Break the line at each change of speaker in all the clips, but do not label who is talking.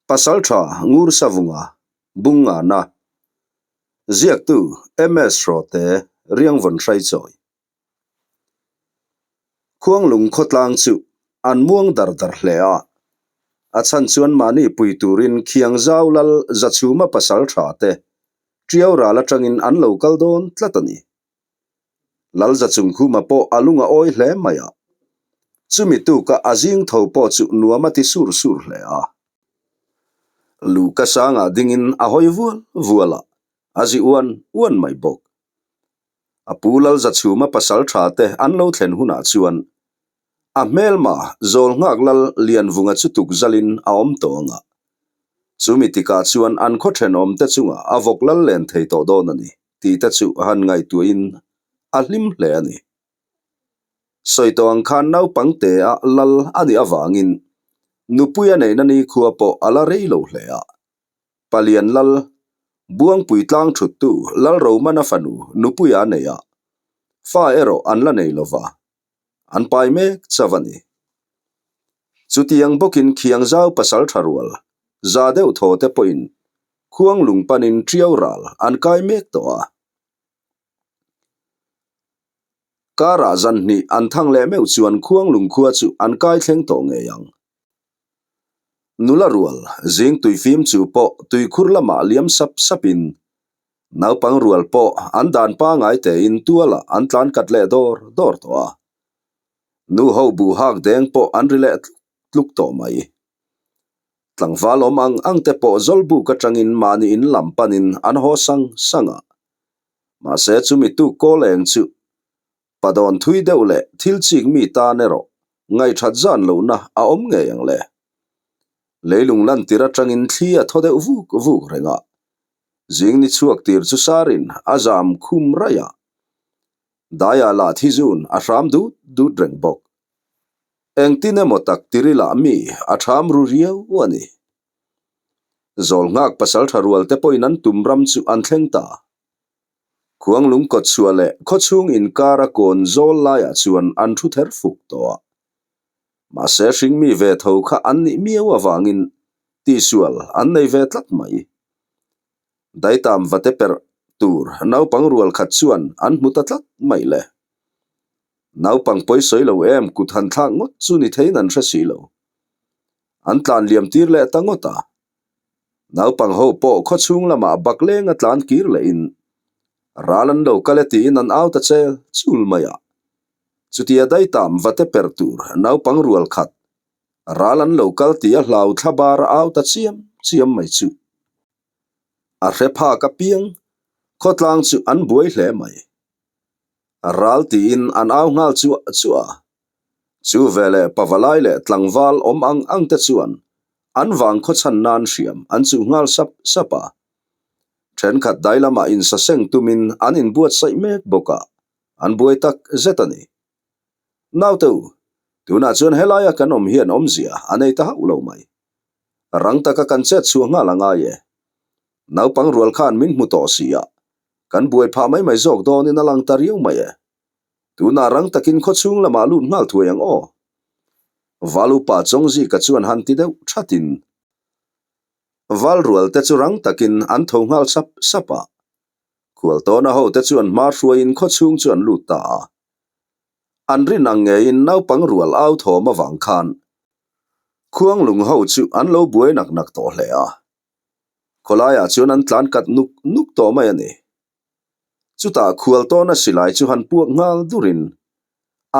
Pasaltha Ngursavunga Bungngana Ziaktu MS Hrawte Riangvawn Hraichawi Khuanglung khawtlang chu an muang dar dar hle a, a chhan chuan mahni pui turin Khiangzau Lal Zachhuma pasaltha te Tiau ral atangin an lo kal dawn tlat a ni. Lalza Chungkhuma pawh a lung a awi hle mai a, chumi tuka a zing tho pawh chu nuam a ti sur sur hle a. Luhka sangah dingin a hawi vual vual a, a zi uan uan mai bawk. A pu Lalza Chhuma pasal tha te an lo thlen hunah chuan a hmelma zawl nghak lal Lianvunga chu tuk zalin a awm tawh ang a, chumi tikah chuan an khaw thenawmte chungah a vawk lal len thei tawh dawn a ni. Tih te chu han ngaihtuahin a hlim hle a ni. Sawi tawh ang khan naupang te a lal a nih avangin nupui a neihna nikhua pawh a la rei lo hle a. Palian lal, Buangpui tlang thuttu Lalromana fanu nupui a nei a, fa erawh an la nei lova, an pai mek chauh a ni. Chutiang bawkin Khiangzau pasal tha rual, za deuh thaw te pawhin Khuang lung panin Tiau ral an kai mek tawh a. Karah zan hnih an thang leh meuh chuan Khuang lung khua chu an kai thleng tawh ngei ang. Nula rual zing tuifim chu pawh tuikhur lamah liam sap sapin naupang rual pawh an dan pangai tein tualah an tlan kat leh dawr dawr tawh a. Nu ho buh hak deng pawh an ri leh tluk tluk tawh mai. Tlangval awm ang ang te pawh Zawlbuk atangin mahni in lam panin an haw sang sang a. Mahse chumi tuk kawl eng chu padawn thui deuh leh thil chik mi tan erawh ngaihthat zan lohna a awm ngei ang le. Leilung lantir atangin thli a thaw deuh vuk vuk reng a. Zing ni chhuak tir chu sarin a zam khum raih a. Daiah lah thizun a hram dut dut reng bawk. Engtin emaw tak tirilah mi a ṭham ru riau a ni. Zawlnghak pasal ṭha rual te pawhin an tum ram chu an thleng ta. Khuanglung kawtchhuah leh khawchhung inkar a kawn zawl laiah chuan an ṭhu ther fuk tawh a. Mahse hringmi ve tho kha an nih miau avangin tihsual an nei ve tlat mai. Daitam vate perh tur naupang rual khat chuan an hmu ta tlat mai le. Naupang pawi sawi lo em kut han thlak ngawt chu ni theiin an hre si lo. An tlan liam tir leh ta ngawt a. Naupang ho pawh khaw chhung lamah bak leng a tlan kir lehin ral an lo kal e tiin an au ta chel chul mai a. Chutia daitam vate per tur naupang rual khat ral an lo kal tia hlau thla bar a au ta chiam chiam mai chu. A hre phak apiang khawtlang chu an buai hle mai. Ral tiin an au nghal chuah chuah a. Chu veleh pavalai leh tlangval awm ang ang te chuan an vang khawchhan nan hriam an chuh nghal sap sap a. Thenkhat dai lamah insaseng tumin an inbuatsaih mek bawk a, an buai tak zet a ni. Naute u, tunah chuan helaia kan awm hian awmzia a nei ta hauh lo mai. Rang taka kan chet chhuah nghal a ngai e. Naupang rual khan min hmu tawh si a, Kan buai phah mai mai zawk dawnin a lang ta riau mai e. Tunah rang takin khawchhung lamah lut nghal thuai ang aw. Val upa Chawngzika chuan han ti deuh thatin Val rual te chu rang takin an tho nghal sap sap a. Khualtawna ho te chuan hma hruaiin khawchhung chu an lut ta a. An rin ang ngeiin naupang rual au thawm avang khan Khuanglung ho chu an lo buai nak nak tawh hle a. Khawlaiah chuan an tlan kat nuk nuk tawh mai a ni. Chutah khual tawna silai chu han puak nghal durin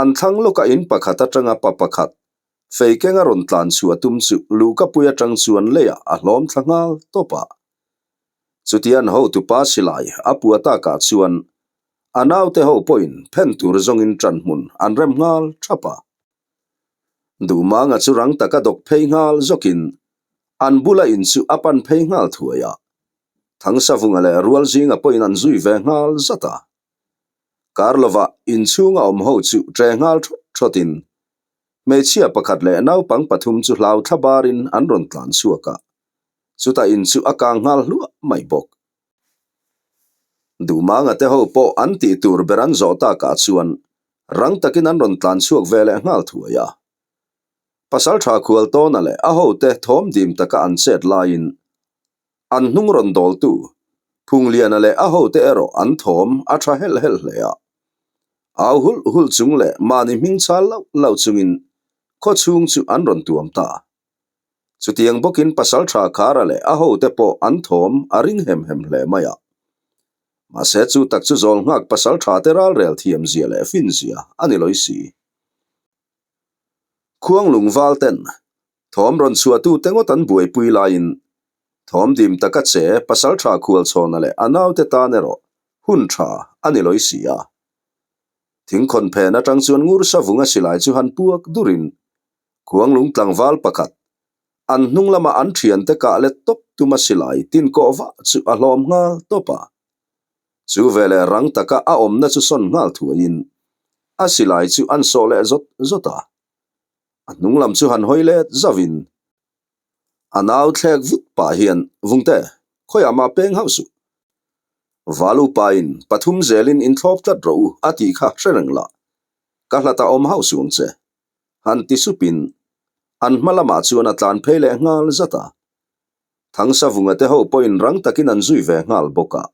an thlang lawka in pakhat atanga pa pakhat fei kenga rawn tlan chhuah tum chu luhkapui atang chuan leiah a hlawm thla nghal tawp a. Chutia an hotupa silai a pua takah chuan a naute ho pawhin phen tur zawngin ṭanhmun an rem nghal ṭhap a. Duhmanga chu rang taka dawk phei nghal zawkin An bula in chu a pan phei nghal thuai a, Thangsavunga leh Rualzinga pawhin an zui ve nghal zat a. Kar lovah inchhunga awm ho chu ṭe nghal thawt thawtin hmeichhia pakhat leh naupang pathum chu hlau thla barin an rawn tlan chhuak a, chutah in chu a kang nghal hluah mai bawk. Duhmanga te ho pawh an tih tur ber an zawh takah chuan rang takin an rawn tlan chhuak ve leh nghal thuai a. Pasalṭha Khualtawna leh a hote thawm dim taka an chet laiin an hnung rawn dawltu Phungliana leh a hote erawh an thawm a ṭha helh helh hle a. Au hulh hulh chung leh mahni hming chal lauh lauh chungin khaw chhung chu an rawn tuam ta. Chutiang bawkin Pasalṭha Khara leh a hote pawh an thawm a ring hem hem hle mai a. Mahse chu tak chu zawl nghak Pasalṭha te ralrel thiam zia leh fin zia a ni lawi si. Khuanglung val ten thawm rawn chhuahtu te ngawt an buaipui laiin thawm dim taka che Pasalṭha Khualchhawna leh a naute tan erawh hun ṭha a ni lawi si a. Thingkhawn phen aṭang chuan ngur savunga silai chu han puak durin Khuanglung tlangval pakhat, an hnung lama an thiante kah let tawp tuma silai tin kawh vah chu a hlawm nghal tawp a. Chu veleh rang taka a awmna chu sawn nghal thuaiin a silai chu an sawh leh zawt zawt a. A hnung lam chu han hawi let zauhin a nau thlek vut pah hian, Vungte, khawiah mah peng hauh suh. Val upain pathum zelin inthlawp tlat rawh u a tih kha hre reng lah. Ka hlat a awm hauh suh ang che. Han ti supin an hma lamah chuan a tlan phei leh nghal zat a. Thangsavunga te ho pawhin rang takin an zui ve nghal bawk a.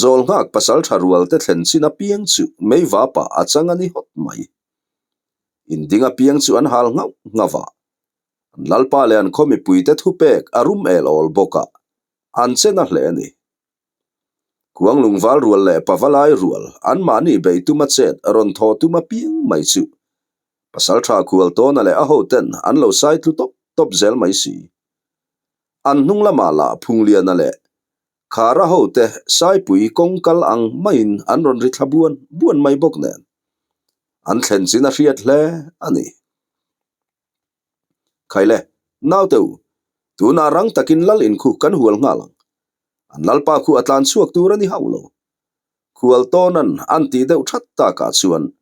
Zawl nghak pasal tha rual te thlen chin apiang chu mei vapah a chang a ni hawt mai. Inding apiang chu an hal nghauh nghauh a. An lalpa leh an khaw mipuite thupek a rum el awl bawk a, an che na hle a ni. Kuanglung val rual leh pavalai rual anmahni bei tuma chet rawn thaw tum apiang mai chu Pasalṭha Khualtawna leh a hoten an lo sai tlu tawp tawp zel mai si. An hnung lamah lah Phungliana leh Khara hote Saipui kawng kal ang maiin an rawn ri thla buan buan mai bawk nen an thlen chin a hriat hle a ni. Khaile, naute u, tunah rang takin lal inkhu kan hual nghal ang. An lalpa khu a tlan chhuak tur a ni hauh lo. Khual tawnan an tih deuh that takah chuan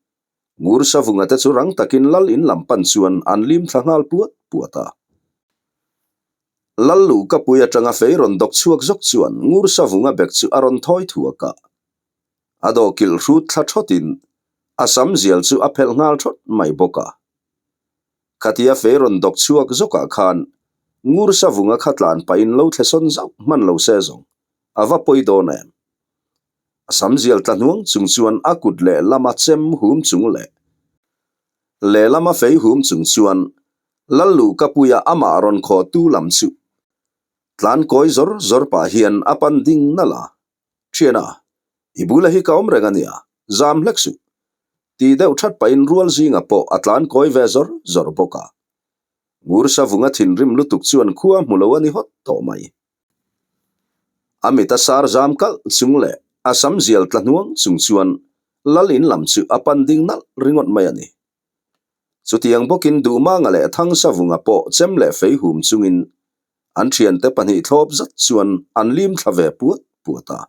Ngur Savunga te chu rang takin lal in lam pan chuan an lim thla nghal puat puat a. Lal luh ka pui atanga fei rawn dawk chhuak zawk chuan Ngur Savunga bek chu a rawn thawi thuak a. A dawhkilh hrut thla thawtin a sam zial chu a phelh nghal thawt mai bawk a. Khatia fei rawn dawk chhuak zawkah khan Ngur Savunga kha tlan pahin lo thlesawn zauh hman lo se zawng a va pawi dawn em? A sam zial tla hnuang chung chuan a kut leh lama chem hum chung leh lehlama fei hum chung chuan Lalluhkapuia amah rawn khawhtu lam chu tlan kawi zawr zawr pah hian a pan ding nalh a. Thiana, i bula hi ka awm reng a nia, zam hlek suh. Ti deuh that pahin rual zinga pawh a tlan kawi ve zawr zawr bawk a. Ngur Savunga thinrim lutuk chuan khua hmu lo a ni hawt tawh mai. A mit a sar zam kalh chung leh a sam zial tla hnuang chung chuan lal in lam chu a pan ding nalh ringawt mai a ni. Chutiang bawkin Duhmanga leh Thangsavunga pawh chem leh fei hum chungin An thiante pahnih thlawp zat chuan an lim thla ve puat puat a.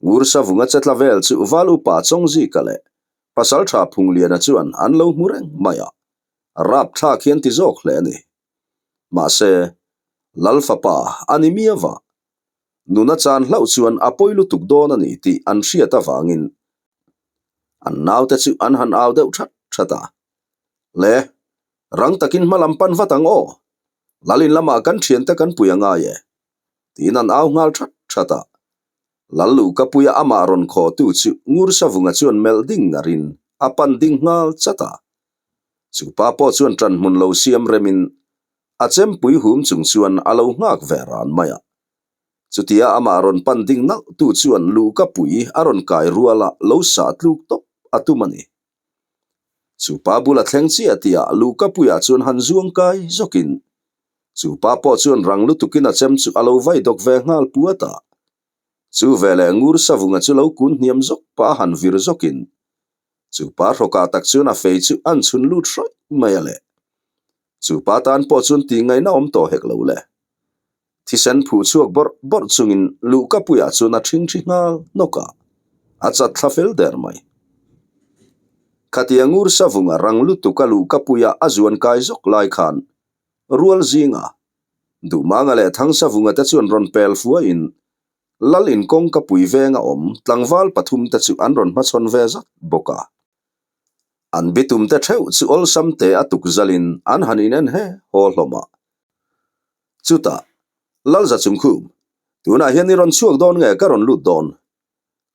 Ngur Savunga che tla vel chu Val Upa Chawngzika leh Pasaltha Phungliana chuan an lo hmu reng mai a, rapthlak hian ti zawk hle a ni. Mahse, Lal fapa a ni miau a, nuna chan hlauh chuan a pawi lutuk dawn a ni tih an hriat avangin an naute chu an han au deuh that that a. Le, Rang takin hma lam pan vat ang aw, Lalin lamah kan thiante kan pui a ngai e, tiin an au nghal that that a. Lal Luhkapuia amah rawn khawhtu chu Ngur Savunga chuan melh ding ngarin a pan ding nghal chat a. Chu pa pawh chuan ṭan hmun lo siam remin a chempui hum chung chuan a lo nghak ve ran mai a. Chutia amah rawn pan ding nalh tu chuan Luhkapui a rawn kai ruala lo sah tluk tawp a tum a ni. Chu pa bula thleng chiah tihah Luhkapuiah chuan han zuang kai zawkin chu pa pawh chuan rang lutukin a chem chu a lo vai dawk ve nghal puat a. Chu veleh Ngur Savunga chu lo kun hniam zawk pah a han vir zawkin chu pa hrawkah tak chuan a fei chu an chhun lut hrawih mai a le. Chu pa tan pawh chuan tih ngaihna awm tawh hek lo le. Thisen phuh chhuak bawrh bawrh chungin Luhkapuiah chuan a ṭhingṭhi nghal hnawk a, a chat thla fel der mai. Khatia ngur savunga rang lutuk a Luhkapuia a zuan kai zawk lai khan rual zinga Duhmanga leh Thangsavunga te chuan rawn pel fuaiin Lal in kawngkapui venga awm tlangval pathum te chu an rawn hmachhawn ve zat bawk a. An bitumte theuh chu awlsam te a tuk zalin an han inen he haw hlawm a. Chutah, Lalza Chungkhum, tunah hian i rawn chhuak dawn nge ka rawn lut dawn?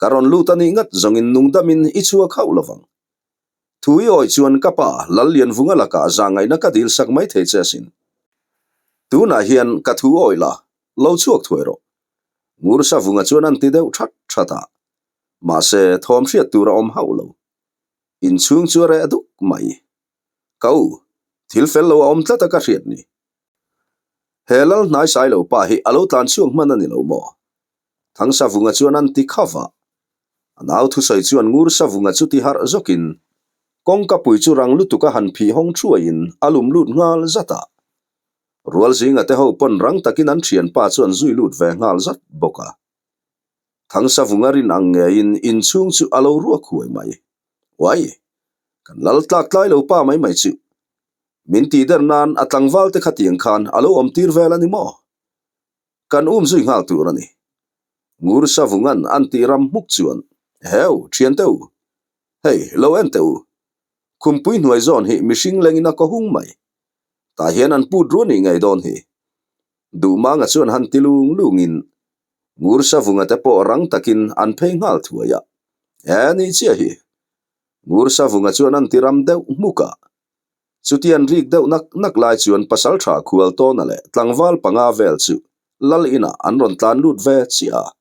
Ka rawn lut a nih ngat zawngin nungdamin i chhuak hauh lovang. Thu i awi chuan ka pa Lallianvunga lakah zahngaihna ka dil sak mai thei che asin. Tunah hian ka thu awi la, lo chhuak thuai rawh. Ngursavunga chuan an ti deuh that that a. Mahse, thawm hriat tur a awm hauh lo. Inchhung chu a reh duk mai. Ka u, thil fel lo a awm tlat a ka hriat ni. He lal hnaisai lo pa hi a lo tlan chhuak hman a ni lo maw? Thangsavunga chuan an ti khav a. A nau thusawi chuan Ngursavunga chu ti harh zawkin kawngkapui chu rang lutuk a han phih hawng thuaiin a lum lut nghal zat a. Rualzinga te ho pawn rang takin an thianpa chu an zui lut ve nghal zat bawk a. Thangsavunga rin ang ngeiin inchhung chu a lo ruak huai mai. Uai! Kan lal tlak tlai lo pa mai mai chu. Min tih der nan a tlangval te khatiang khan a lo awm tir vel a ni maw? Kan um zui nghal tur a ni. Ngur Savungan an tih ram hmuk chuan, Heu, thiante u! Hei, lo en teh u. Khumpui hnuai zawn hi mihring lengin a kaw hung mai. Tah hian an put ruah nih ngei dawn hi. Duhmanga chuan han ti lung lungin Ngur Savunga te pawh rang takin an phei nghal thuai a. E, nih chiah hi. Ngur Savunga chuan an ti ram deuh hmuk a. Chutian rik deuh nak nak lai chuan pasaltha Khualtawna leh tlangval panga vel chu lal inah an rawn tlan lut ve chiah a.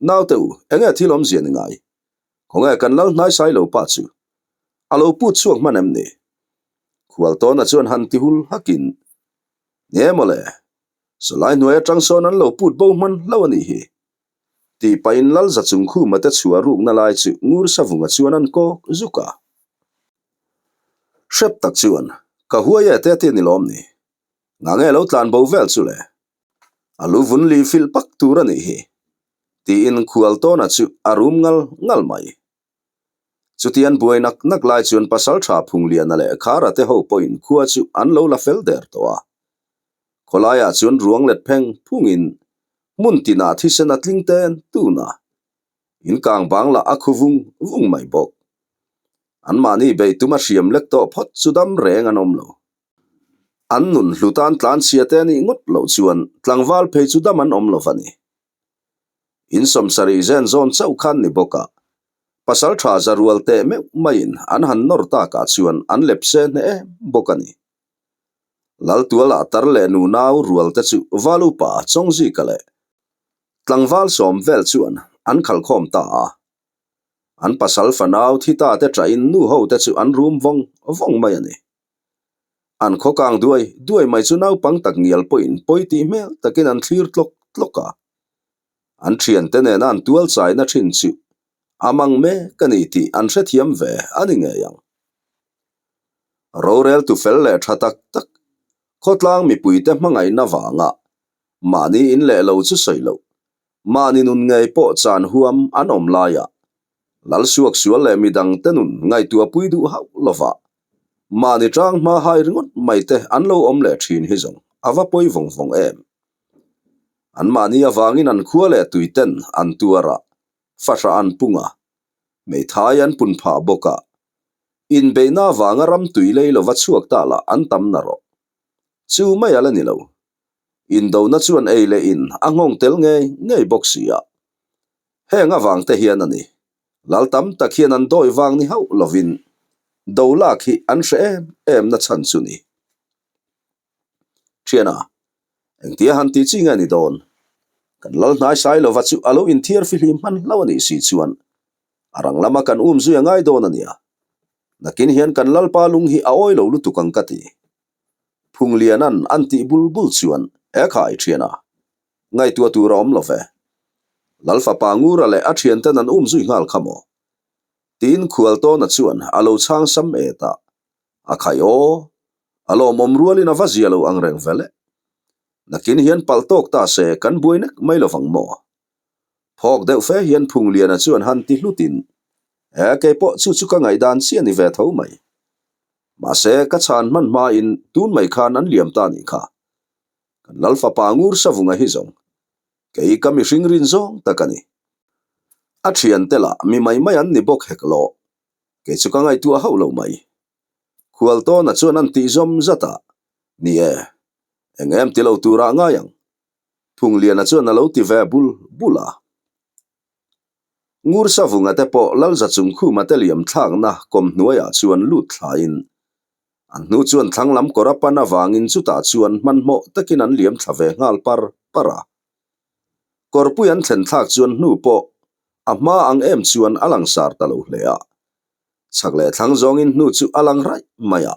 Naute u, enge thil awmzia ni ngai? Khawnge kan lal hnaisai lo pa chu? A lo put chhuak hman em ni? Khualtawna chuan han ti hul hakin, Ni e mawle, sawlai hnuai atang sawn an lo put bo hman hlauh a nih hi. Tih pahin Lalza Chungkhuma te chhuah rukna lai chu Ngur Savunga chuan an kawk zuk a. Hrep tak chuan, Ka huai e te a ti a ni lawm ni? Ngah nge lo tlan bo vel chu le? A lu vun li filh pak tur a nih hi, tiin Khualtawna chu a rum ngal ngal mai. Chutian buai nak nak lai chuan Pasaltha Phungliana leh Khara te ho pawhin khua chu an lo la fel der tawh a. Khawlaiah chuan ruang let pheng phungin hmun tinah thisen a tling ten tun a, in kang bang lah a khu vung vung mai bawk. Anmahni bei tuma hriam lek tawh phawt chu dam reng an awm lo. An nun hlutan tlanchhia te anih ngawt loh chuan tlangval phei chu dam an awm lo va ni. In sawmsarih zen zawn chauh khan ni bawk a, pasal tha za rual teh meuh maiin an han nawr takah chuan an lepse hneh em bawk a ni. Laltualah tar leh nunau rual te chu Valupa Chawngzika leh tlangval sawm vel chuan an khalkhawm ta a. An pasal fanau thi ta te ṭahin nu ho te chu an rum vawng vawng mai a ni. An khaw kang duai duai mai chu naupang tak ngial pawhin pawi tih hmel takin an thlir tlawk tlawk a. An thiante nena an tual chaina thin chu a mang mek a ni tih an hrethiam ve a ni ngei ang. Roreltu fel leh tha tak tak, khawtlang mipuite hmangaihna vanga mahni in leh lo chu sawi loh, mahni nun ngei pawh chan huam an awm laiah Lalsuak sual leh midangte nun ngaihtuahpui duh hauh lova mahni tang hma hai ringawt mai te an lo awm leh thin hi zawng a va pawi vawng vawng em. An mahni avangin an khua leh tui ten an tuar a, fahrah an pung a, hmeithai an pun phah bawk a, inbeihna avanga ram tui lei lova chhuak ta lah an tam na rawh. Chu mai a la ni lo. Indona chuan ei leh in a nghawng tel ngei ngei bawk si a. Heng avang te hian a ni. Lal tam tak hian an dawi vang ni hauh lovin do lak hi an hre em em na chhan chu ni. Thiana, engtia han ti chi nge ni dawn? Kan lal hnai sai lova chu a lo inthiar fihlim hman hlauh a nih si chuan a rang lama kan um zui a ngai dawn a nia. Nakin hian kan lalpa lung hi a awi lo lutuk ang ka ti. Phunglianan an tih bul bul chuan e khai thiana, ngaihtuah tur a awm lo ve. Lalfapa Ngura leh a thianten an um zui nghal kha maw? Tiin Khualtawna chuan a lo chhang sam et a, a khai aw, a lawmawm rualin a va zia lo ang reng vel e. Nakin hian palh tawk ta se kan buai nek mai lovang maw? Phawk deuh fe hian Phungliana chuan han ti hlutin, E, keipawh chu chu ka ngaihdan chiah ni ve tho mai. Mahse, ka chhan hman hmain tun mai khan an liam ta nih kha. Kan Lalfapa Ngur Savunga hi zawng, kei ka mihring rin zawng tak a ni. A thiante lah mi mai mai an ni bawk hek lo. Kei chu ka ngaihtuah hauh lo mai. Khualtawna chuan an tih zawm zat a, Ni e, eng em ti lo turah ngai ang. Phungliana chuan a lo ti ve bul bul a. Ngur Savunga te pawh Lalza Chungkhuma te liam thlakna kawm hnuaiah chuan lut thlain an hnu chuan thlang lam kawr a pan avangin chutah chuan hmanhmawh takin an liam thla ve nghal par par a. Kawrpui an thlen thlak chuan hnu pawh a hma ang em chuan a langsar ta lo hle a. Chhak leh thlang zawngin hnu chu a lang raih mai a.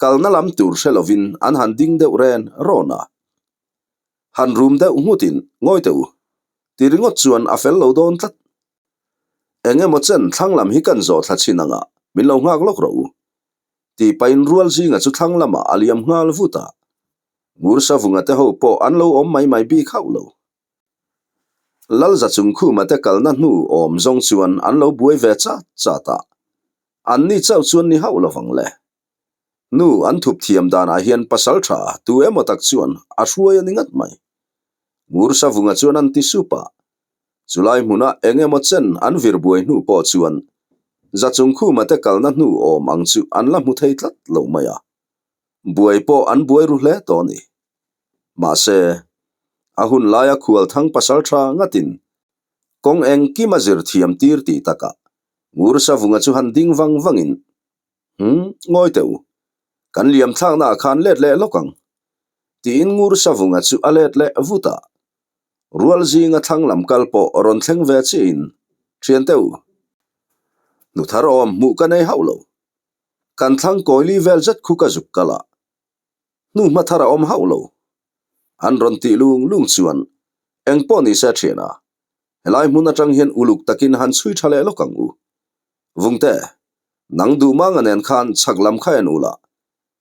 Kalna lam tur hre lovin an han ding deuh ren rawn a. Han rum deuh nghutin ngawi teh u, ti ringawt chuan a fel lo dawn tlat. Eng emaw chen thlang lam hi kan zawh thla chhin anga min lo nghak lawk rawh u, ti pain rual zinga chu thlang lamah a liam nghal vut a. Ngur Savunga te ho pawh an lo awm mai mai bik hauh lo. Lalza Chungkhuma te kalna hnu awm zawng chuan an lo buai ve chat chat a, an ni chauh chuan ni hauh lovang le. Nu an thup thiam danah hian pasal tha tu emaw tak chuan a hruai a ni ngat mai. Ngur Savunga chuan an ti sup a, chulai hmuna eng emaw chen an vir buai hnu pawh chuan Zachungkhuma te kalna hnu awm ang chu an la hmu thei tlat lo mai a, buai pawh an buai ru hle tawh a ni. Mahse, a hun laia khualthang pasal tha ngatin kawng engkim a zir thiam tir tih takah Ngur Savunga chu han ding vang vangin, Umm, ngawi teh u. Kan liam thlaknaah khan let leh lawk ang. Tiin Ngur Savunga chu a let leh vut a. Rual zinga thlang lam kal pawh rawn thleng ve chiahin, Thiante u, hnuthar awm hmuh ka nei hauh lo. Kan thlang kawili vel zet khu ka zuk kal a, hnu hma thar a awm hauh lo. An rawn tih lung lung chuan eng pawh ni se thiana, helai hmun atang hian uluk takin han chhui tha leh lawk ang u. Vungte, nang duh manga nen khan chhak lam kha en ula,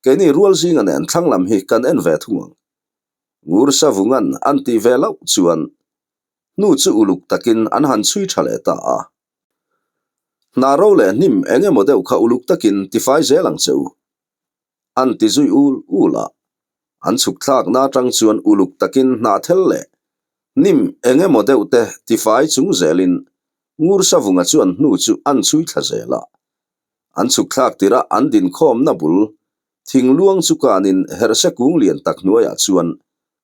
keini rual zinga nen thlang lam hi kan en ve thung ang. Ngur Savungan an tih ve loh chuan hnu chu uluk takin an han chhui tha leh ta a. Hna ro leh hnim eng emaw deuh kha uluk takin tifai zel ang che u. An ti zui ul ul a, an chhuk thlakna atang chuan uluk takin hnahthel leh hnim eng emaw deuh te tifai chung zelin Ngur Savunga chuan hnu chu an chhui thla zel a. An chhuk thlak tirh a an dinkhawmna bul thing luang chu kanin herhse kung lian tak hnuaiah chuan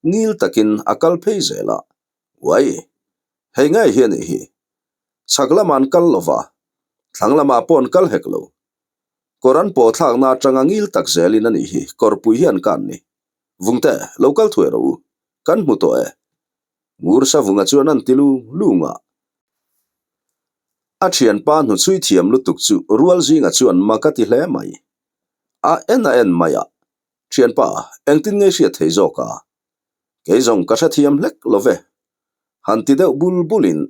ngil takin a kal phei zel a. Uai! Hei ngei hi a nih hi. Chhak lamah an kal lova, thlang lamah pawh an kal hek lo. Kawr an pawh thlakna atanga ngil tak zelin a nih hi kawrpui hi an kan ni. Vungte, lo kal thuai rawh u. Kan hmu tawh e. Ngur Savunga chuan an ti lung lung a. A thianpa hnuchhui thiam lutuk chu rual zinga chuan mak a ti hle mai. A en a en mai a, Thianpa, engtin nge hriat thei zawk a? Kei zawng ka hrethiam hlek lo ve. Han ti deuh bul bulin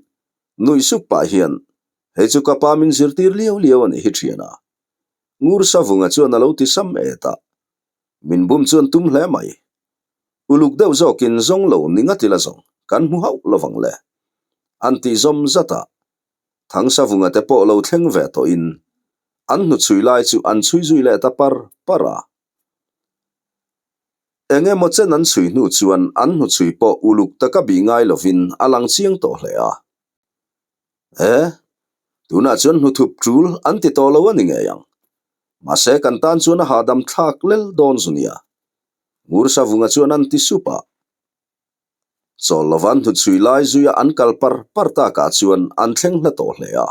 nuih sup pah hian, Hei chu ka pa min zirtir liau liau a nih hi thian a. Ngur Savunga chuan a lo ti sam et a. Min bum chuan tum hle mai. Uluk deuh zawkin zawng lo ni ngat ila zawng kan hmu hauh lovang le. An tih zawm zat a. Thangsavunga te pawh lo thleng ve tawhin an hnuchhui lai chu an chhui zui leh ta par par a. Eng emaw chen an chhui hnu chuan an hnuchhui pawh uluk taka bih ngai lovin a lang chiang tawh hle a. E, tunah chuan hnuthup tul an ti tawh lo a ni ngei ang. Mahse kan tan chuan a hahdam thlak lel dawn zu nia. Ngur Savunga chuan an ti sup a. Chawl lova an hnuchhui lai zuia an kal par par takah chuan an thleng hla tawh hle a.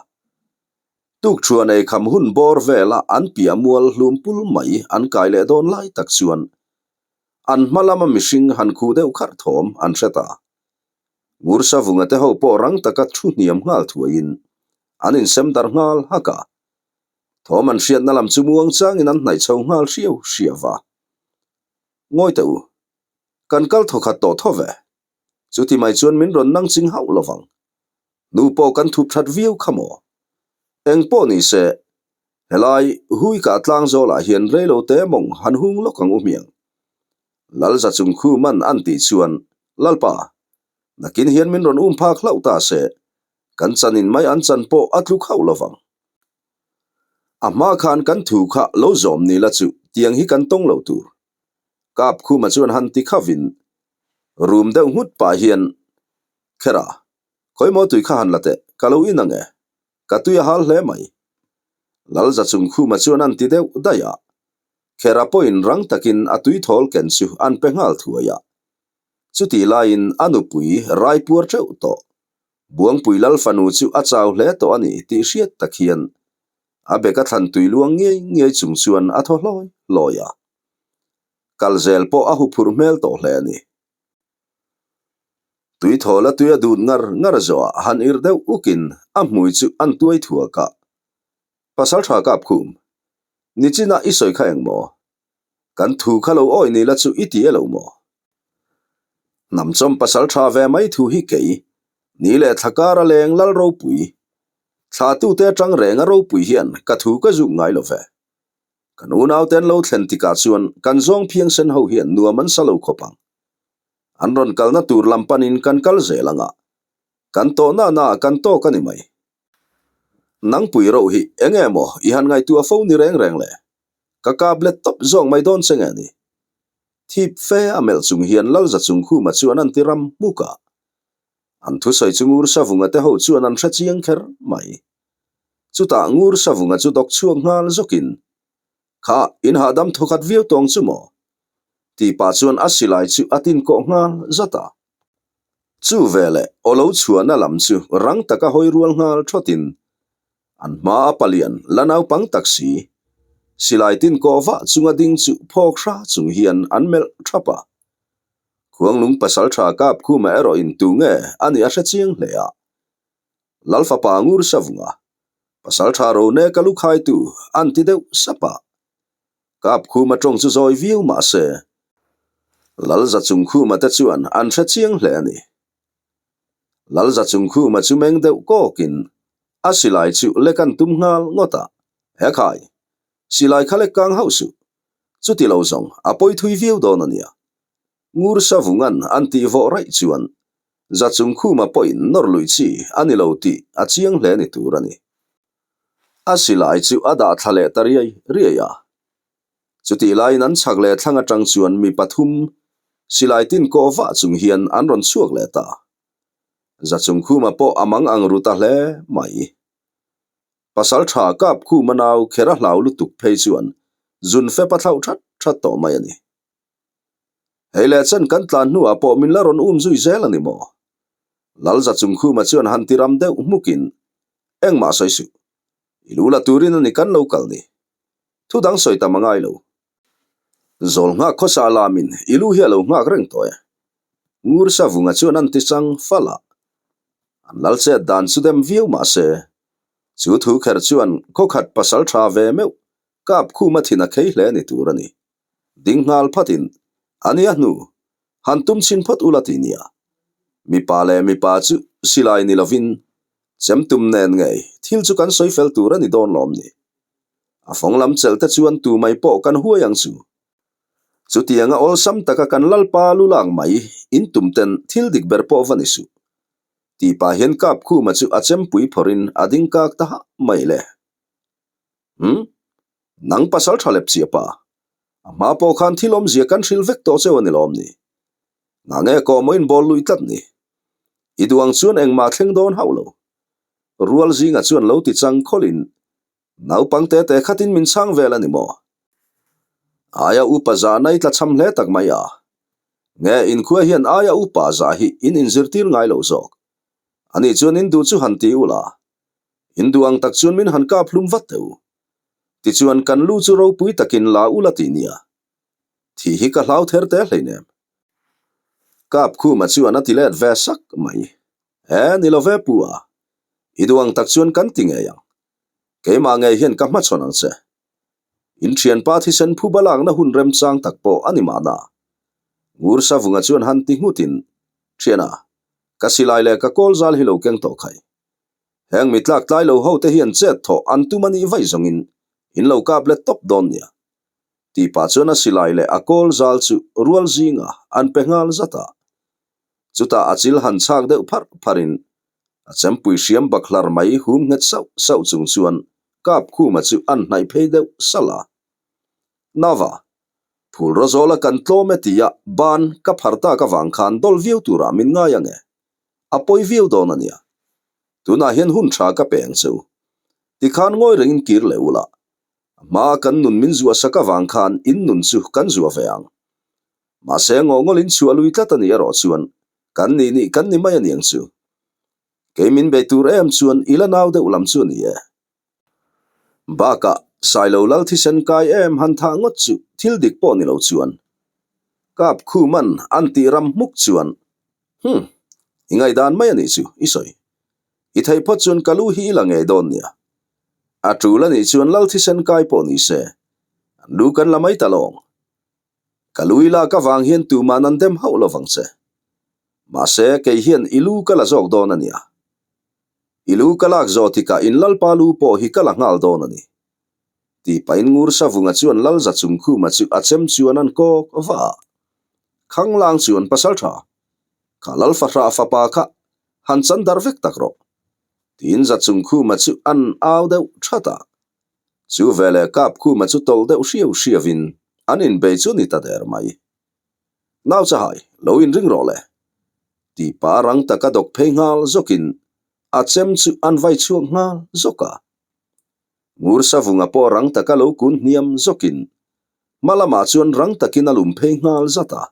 Tukthuan ei kham hun bawr vela an piah mual hlum pul mai an kai leh dawn lai tak chuan an hma lama mihring han khuh deuh kharh thawm an hre ta. Ngur Savunga te ho pawh rang taka thu hniam nghal thuaiin an insem darh nghal hak a. Thawm an hriatna lam chu muang changin an hnaih chho nghal hriau hriau va. Ngawi teh u, kan kal thawkhat tawh tho ve. Chuti mai chuan min rawn nang ching hauh lo vang. Nu pawh kan thup that viau kha maw? Eng pawh ni se, helai hui kah tlang zawlah hian reilo te mawng han hung lawk ang u hmiang. Lalza chung khu man an tih chuan, Lalpa, nakin hian min rawn um phak hlauh ta se, kan chanin mai an chan pawh a tluk hauh lo vang. A hma khan kan thu kha lo zawm ni la chu tiang hi kan tawng lo tur. Kap khuma chuan han ti khavin rum deuh nghut pah hian, Khera, khawimaw tui kha han la teh, ka lo in ang e, ka tui a hal hle mai. Lalza Chungkhuma chuan an ti deuh daih a. Khera pawhin rang takin a tuithawl ken chu an pe nghal thuai a. Chutih laiin a nupui raipuar teuh tawh. Buangpui Lal fanu chu a chau hle tawh a ni tih hriat tak hian a beka thlan tui luang ngiai ngiai chung chuan a thaw hlawi hlawi a. Kal zel pawh a huphurh hmel tawh hle a ni. Tuithawl a tui a dut ngar ngar zawhah han irh deuh ukin a hmui chu an tuai thuak a. Pasaltha Kapkhum, nichinah i sawi kha eng maw? Kan thu kha lo awi ni la chu i ti e lo maw? Hnamchawm pasaltha ve mai thu hi kei, ni leh thla kar a leng lal ropui, thla tute atang reng a ropui hian ka thu ka zuk ngai lo ve. Kan unaute an lo thlen tikah chuan kan zawng phiangsen ho hian nuam an sa lo khawp ang. An rawn kalna tur lam panin kan kal zel ang a, kan tawhna naah kan tawk a ni mai. Nangpui roh hi eng nge maw i han ngaihtuah fo ni reng reng le? Ka kap let tawp zawk mai dawn che nge ni? Thip fe a melh chung hian Lalza Chungkhuma chuan an ti ram hmuk a. An thusawi chu Ngur Savunga te ho chuan an hre chiang kher mai. Chutah Ngur Savunga chu dawk chhuak nghal zawkin, Kha, in hahdam thawkhat viau tawng chu maw? Tih pah chuan a silai chu a tin kawh nghal zat a. Chu veleh aw lo chhuahna lam chu rang taka hawi rual nghal thawtin an hma a palian la naupang tak si, silai tin kawh vah chunga ding chu phawk hra chung hian an melh thap a. Khuanglung pasaltha Kapkhuma erawh in tu nge a nih a hre chiang hle a. Lalfapa Ngur Savunga, pasaltha Roneka lukhaitu an ti deuh sap a. Kapkhuma tawng chu zawi viau mah se, Lalza Chungkhuma te chuan an hre chiang hle a ni. Lalza Chungkhuma chu meng deuh kawkin a silai chu lek an tum nghal ngawt a, Hekhai, silai kha lek kang hauh suh, chuti lo zawng a pawi thui viau dawn a nia. Ngur Savungan an tih vawh raih chuan Za Chungkhuma pawhin nawr lui chi a ni lo tih a chiang hle ni tur a ni. A silai chu a dah thla leh ta riai riai a. Chutih laiin an chhak leh thlang atang chuan mi pathum silai tin kawh vah chung hian an rawn chhuak leh ta. Zachungkhuma pawh a mang ang ru ta hle mai. Pasal tha kap khuma nau kher a hlau lutuk phei chuan zun fep a thlauh that that tawh mai a ni. Hei leh chen kan tlan hnuah pawh min la rawn um zui zel a ni maw? Lalza Chungkhuma chuan han ti ram deuh hmukin, Engmah sawi suh. I lu la turin a ni kan lo kal ni. Thu dang sawi tam a ngai lo. Zawl nghak khawsa lamin i lu hi a lo nghak reng tawh e. Ngur Savunga chuan an ti chang fal a. An lal chet dan chu dem viau mah se, chu thu kher chuan khawkhat pasal tha ve meuh kap khuma thin a khei hle ni tur a ni. Ding nghal phatin, A nia hnu, han tum chhin phawt ula ti nia. Mipa leh mipa chu silai ni lovin chem tum nen ngei thil chu kan sawi fel tur a ni dawn lawm ni. A fawng lam chelh te chuan tu mai pawh kan huai ang chu. Chutianga awlsam taka kan lalpa lu lak mai in tum ten thil dik ber pawh va ni suh. Tih pah hian Kapkhuma chu a chempui phawrhin a ding kak ta hah mai le. Umm. Nang pasal tha lep chiah pa. A hma pawh khan thil awmzia kan hrilh vek tawh cheu a ni lawm ni. Ngah nge kawh maw in bawl luih tlat ni. I duh ang chuan engmah thleng dawn hauh lo. Rual zinga chuan lo ti chang khawlhin naupang te te khatin min chhang vel a ni maw? Aia upa zahna i tlachham hle tak mai a. Nge inkhua hian aia upa zah hi in inzirtir ngai lo zawk. Ani chuan in duh chu han ti ula. In duh ang tak chuan min han kap hlum vat teh u. Tichuan kan lu chu ropui takin la ula ti nia. Thih hi ka hlau ther te hleinem. Kap khuma chuan a ti let ve sak mai. E, ni lo ve pu a. I duh ang tak chuan kan ti ngei ang. Keimah ngei hian ka hmachhawn ang che. In thianpa thisen phuba lakna hun remchang tak pawh a ni mahna. Ngur Savunga chuan han ti nghutin, Thiana, ka silai leh ka kawl zal hi lo keng tawh khai. Heng mi tlak tlai lo ho te hian chet thawh an tum a nih vaih zawngin in lo kap let tawp dawn nia. Tih pah chuan a silai leh a kawl zal chu rual zinga an pe nghal zat a. Chutah a chil han chhak deuh pharh pharhin a chempui hriam bak hlar mai hum nghet sauh sauh chung chuan kap khuma chu an hnaih phei deuh salh a. Nava, phul rawzawla kan tlawm e tia ban ka phar tak avang khan dawl viau turah min ngai ange. A pawi viau dawn a nia. Tunah hian hun tha ka pe ang che u. Tikhan ngawi rengin kir leh ula, a hmaa kan nun min zuah sak avang khan in nun chu kan zuah ve ang. Mahse ngawhngawl in chhuah lui tlat a nih erawh chuan kan nih nih kan ni mai a niang chu. Kei min bei tur em chuan i la nau deuh lam chu a ni e. Bakah Sailo lal thisen kai em han thah ngawt chu thil dik pawh ni lo chuan Kap Khuman an tih ram hmuk chuan Hum, i ngaihdan mai a nih chu, i sawi. I theih phawt chuan ka lu hi i la ngei dawn nia. A tul a nih chuan lal thisen kai pawh ni se, an lu kan la mai ta lawng. Ka lu i lak avang hian tuman an dem hauh lo vang che. Mahse, kei hian i lu ka la zawk dawn a nia. I lu ka lak zawh tikah in lalpa lu pawh hi ka la nghal dawn a ni. Tih pahin Ngur Savunga chuan Lalza Chungkhuma chu a chem chuan an kawk va a. Khanglang chuan pasal tha, kha Lal fahrah fapa kha han chan dar vek tak rawh. Tiin Za Chungkhuma chu an au deuh that a. Chu veleh Kapkhuma chu tawlh deuh hriau hriauin an inbei chu ni ta der mai. Nau chahai, lo inring rawh le. Tih pa rang taka dawk phei nghal zawkin a chem chu an vai chhuak nghal zawk a. Ngur Savunga pawh rang taka lo kun hniam zawkin hma lamah chuan rang takin a lum phei nghal zat a.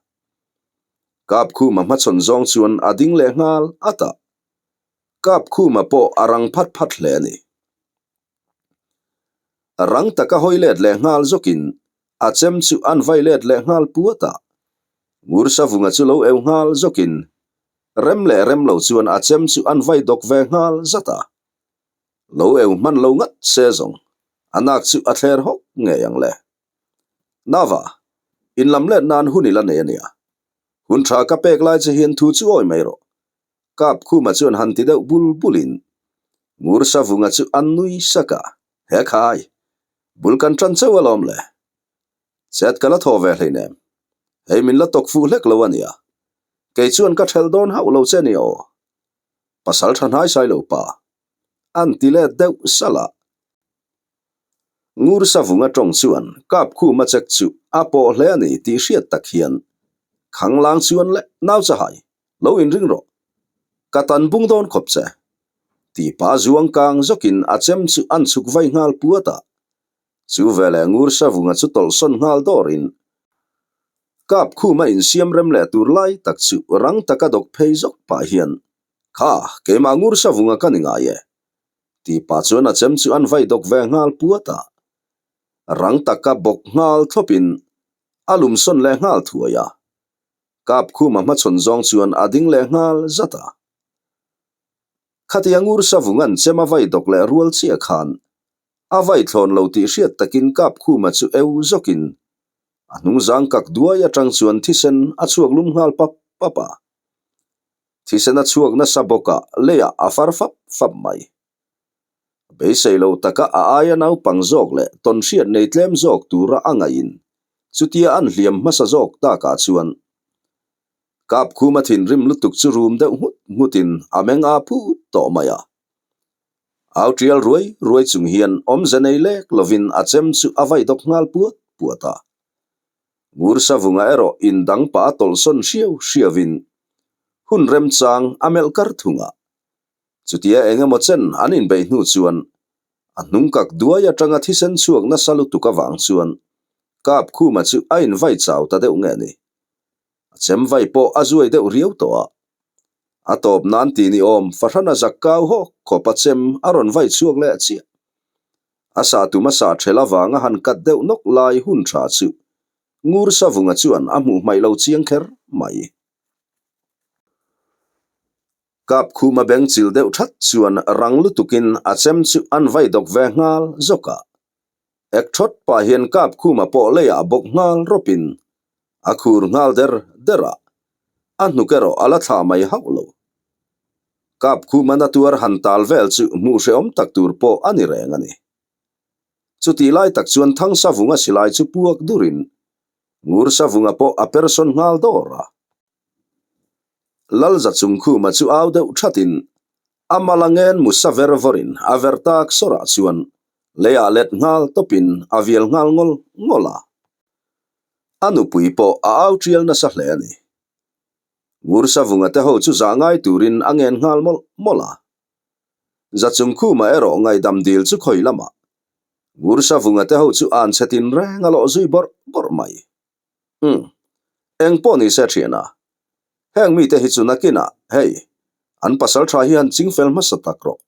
Kapkhuma hmachhawn zawng chuan a ding leh nghal at a. Kapkhuma pawh a rang phat phat hle a ni. Rang taka hawi let leh nghal zawkin a chem chu an vai let leh nghal puat a. Ngur Savunga chu lo eu nghal zawkin rem leh rem lo chuan a chem chu an vai dawk ve nghal zat a. Lo eu hman lo ngat se zawng a nak chu a thler hawk ngei ang le. Nava, in lam let nan hun i la nei a nia. Hun tha ka pek lai che hian thu chu awi mai rawh. Kap Khuma chuan han ti deuh bul bulin Ngur Savunga chu an nui sak a, He khai, bul kan tan chauh alawm le. Chet ka la thaw ve hleinem. Hei min la tawk fuh hlek lo a nia. Kei chuan ka thelh dawn hauh lo che nia aw. Pasal tha hnai sai lo pa. An ti let deuh salh a. Ngur Savunga tawng chuan Kap Khuma chek chu a pawh hle a ni tih hriat tak hian Khanglang chuan le nau chahai lo inring rawh. Ka tan bung dawn khawp che. Tih pa zuang kang zawkin a chem chu an chhuk vai nghal puat a. Chu veleh Ngur Savunga chu tawlhsawn nghal dawrin Kap Khuma insiam rem leh tur lai tak chu rang taka dawk phei zawk pah hian Kha, keimah Ngur Savunga ka ni ngai e. Tih pah chuan a chem chu an vai dawk ve nghal puat a. Rang taka bawk nghal thlawpin a lumsawn leh nghal thuai a. Kap Khuma hmachhawn zawng chuan a ding leh nghal zat a. Khatia Ngur Savunga'n chem a vai dawk leh rual chiah khan a vai thlawn lo tih hriat takin Kap Khuma chu eu zawkin a hnungzang kak duai atang chuan thisen a chhuak lum nghal pap pap a. Thisen a chhuak nasa bawk a, leiah a far fap fap mai. Beisei lo taka a aia naupang zawk leh tawnhriat nei tlem zawk tura a ngaihin chutia an hliam hmasa zawk takah chuan Kapkhuma thinrim lutuk chu rum deuh nghut nghutin a meng a phut tawh mai a. Au tial ruai ruai chung hian awmze nei lek lovin a chem chu a vai dawk nghal puat puat a. Ngur Savunga erawh indang pah a tawlhsawn hriau hriauin hun remchang a melh kar thung a. Chutia eng emaw chen an inbeih hnu chuan a hnung kak duai atanga thisen chhuak nasa lutuk avang chuan Kap Khuma chu a invai chau ta deuh nge ni. A chem vai pawh a zuai deuh riau tawh a. A tawp nan ti ni awm fahrana zak kau hawk khawp a chem a rawn vai chhuak leh chiah. A sa tum a sa thel avanga han kat deuh nawk lai hun tha chu Ngur Savunga chuan a hmuh hmaih lo chiang kher mai. Kap Khuma beng chil deuh that chuan rang lutukin a chem chu an vai dawk ve nghal zawk a. Ek thawt pah hian Kap Khuma pawh leiah bawk nghal rawpin a khur nghal der der a, a hnuk erawh a la thlah mai hauh lo. Kap Khuma na tuar han tal vel chu hmuh hrehawm tak tur pawh a ni reng a ni. Chutih lai tak chuan Thangsavunga silai chu puak durin Ngursavunga pawh a persawn nghal dawr a. Lalza Chungkhuma chu au deuh thatin a mal a ngen mu sa ver vawrin a ver tak sawrah chuan leiah let nghal tawpin a vial nghal ngawl ngawl a. A nupui pawh a au tial nasa hle a ni. Ngursavunga te ho chu zah ngai turin a ngen nghal mawlh mawlh a. Zachungkhuma erawh ngaihdam dil chu khawi lamah Ngursavunga te ho chu an chhe tin reng a lawh zui bawrh bawrh mai. Umm. Eng pawh ni se thiana. Heng mite hi chu nakinah, hei, an pasal tha hi han ching fel hmasa tak rawh.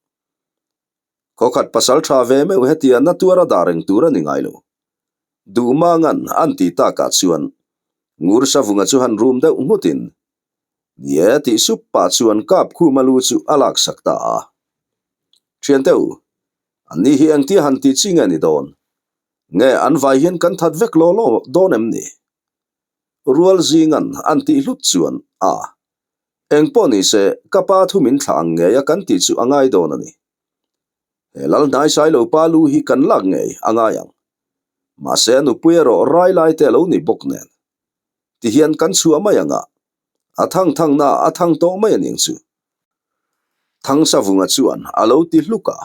Khawkhat pasal tha ve meuh hetia na tuar a dah reng tur a ni ngai lo. Duhmangan an tih takah chuan Ngursavunga chu han rum deuh nghutin, Ni e tih sup pah chuan Kapkhuma lu chu a laksak ta a. Thiante u, anni hi engtia han tih chi nge ni dawn? Nge an vai hian kan that vek law law dawn em ni? Rual zingan an tih hlut chuan, A, engpawh ni se, ka pa thu min thlah ang ngei a kan tih chu a ngai dawn a ni. He lal hnaisai lo pa lu hi kan lak ngei a ngai ang. Mahse a nupui erawh rai lai te a lo ni bawk nen. Tihian kan chhuah mai ang a, a thang thangna a thang tawh mai a ning chu. Thangsavunga chuan a lo ti hluk a.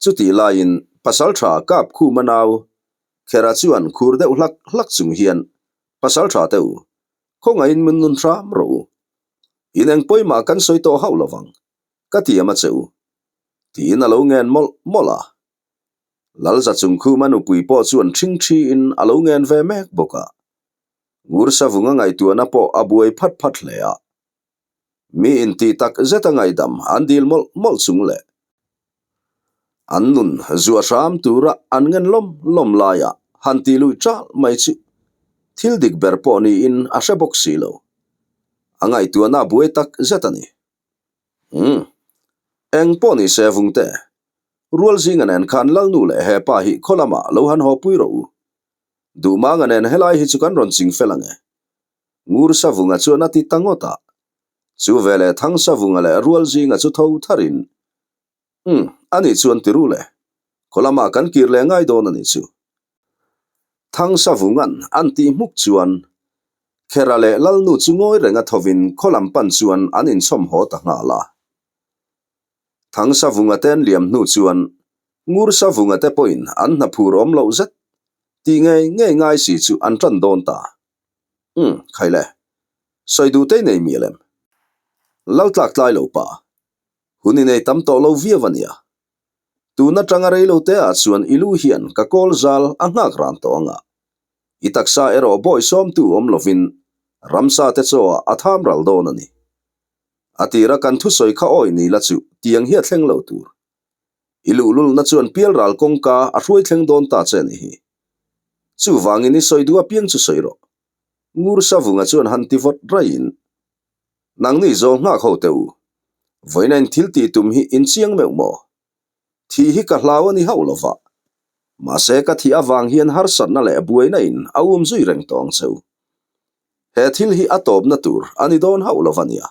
Chutih laiin Pasalṭha Kapkhuma nau Khera chuan khur deuh hlak hlak chung hian, Pasalṭha te u, khawngaihin min nun hram rawh u. In eng pawimah kan sawi tawh hauh lovang, ka tiam a che u, tiin a lo ngen mawlh mawlh a. Lalza Chungkhuma nupui pawh chuan ṭhingṭhiin a lo ngen ve mek bawk a. Ngursavunga ngaihtuahna pawh a buai phat phat hle a. Mi intih tak zeta ngaihdam an dil mawlh mawlh chung leh an nun zuah hram tura an ngen lawm lawm laia han tih luih ṭalh mai chu thil dik ber pawh niin a hre bawk si lo. A ngaihtuahna a buai tak zet a ni. Umm. Eng pawh ni se Vungte, rual zinga nen khan Lalnu leh hepa hi khaw lamah lo han haw pui rawh u. Duhmanga nen helai hi chu kan rawn ching fel ang e. Ngur Savunga chuan a ti ta ngawt a. Chu veleh Thang Savunga leh Rual zinga chu tho tharin, Umm, ani chuan ti ru le. Khaw lamah kan kir leh ngai dawn a nih chu. Thang Savunga'n an tih hmuk chuan Khera leh Lalnu chu ngawi renga thovin khaw lam pan chuan an inchhawm haw ta nghal a. Thang Savunga te an liam hnu chuan Ngur Savunga te pawhin an hna phur awm loh zet tih ngei ngei ngai si chu an tan dawn ta. Umm, khai le. Sawi duh tei nei mial em? Lal tlak tlai lo pa. Hun i nei tam tawh lo viau a nia. Tun atanga rei lo te ah chuan i lu hian ka kawl zal a nghak ran tawh ang a. I taksa erawh bawi sawmtu awm lovin ramsa te chaw ah a tham ral dawn a ni. A tira kan thusawi kha awi ni la chu tiang hi a thleng lo tur. I luhlulna chuan pialral kawngka a hruai thleng dawn ta che ni hi. Chuvangin i sawi duh apiang chu sawi rawh. Ngur Savunga chuan han ti vawt raiin, Nangni zawl nghak ho teh u. Vawiina in thil tih tum hi in chiang meuh maw? Thih hi ka hlau a ni hauh lo va. Mahse ka thih avang hian harsatna leh buaina in a um zui reng tawh ang che u. He thil hi a tawpna tur a ni dawn hauh lo va nia.